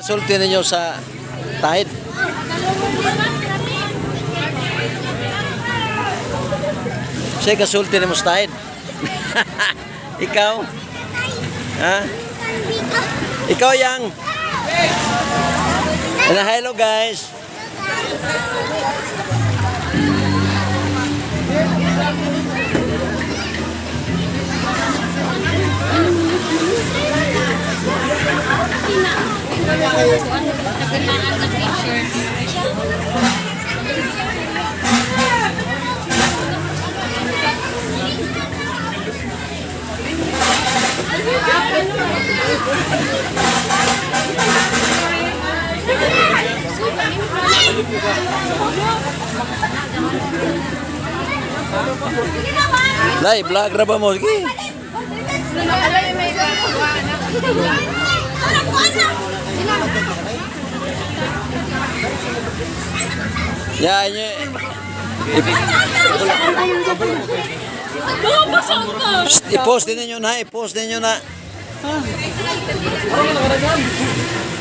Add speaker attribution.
Speaker 1: Sulti ninyo sa Tide. Siya kasulti nimo sa Tide. Ikaw? Ha? Ikaw yang? And hello, guys.
Speaker 2: Nagkanaan na picture.
Speaker 1: Lai, vlog ra ba mo? Sige. Ya, inyo. Psst, i-post din ninyo na, i-post ninyo na.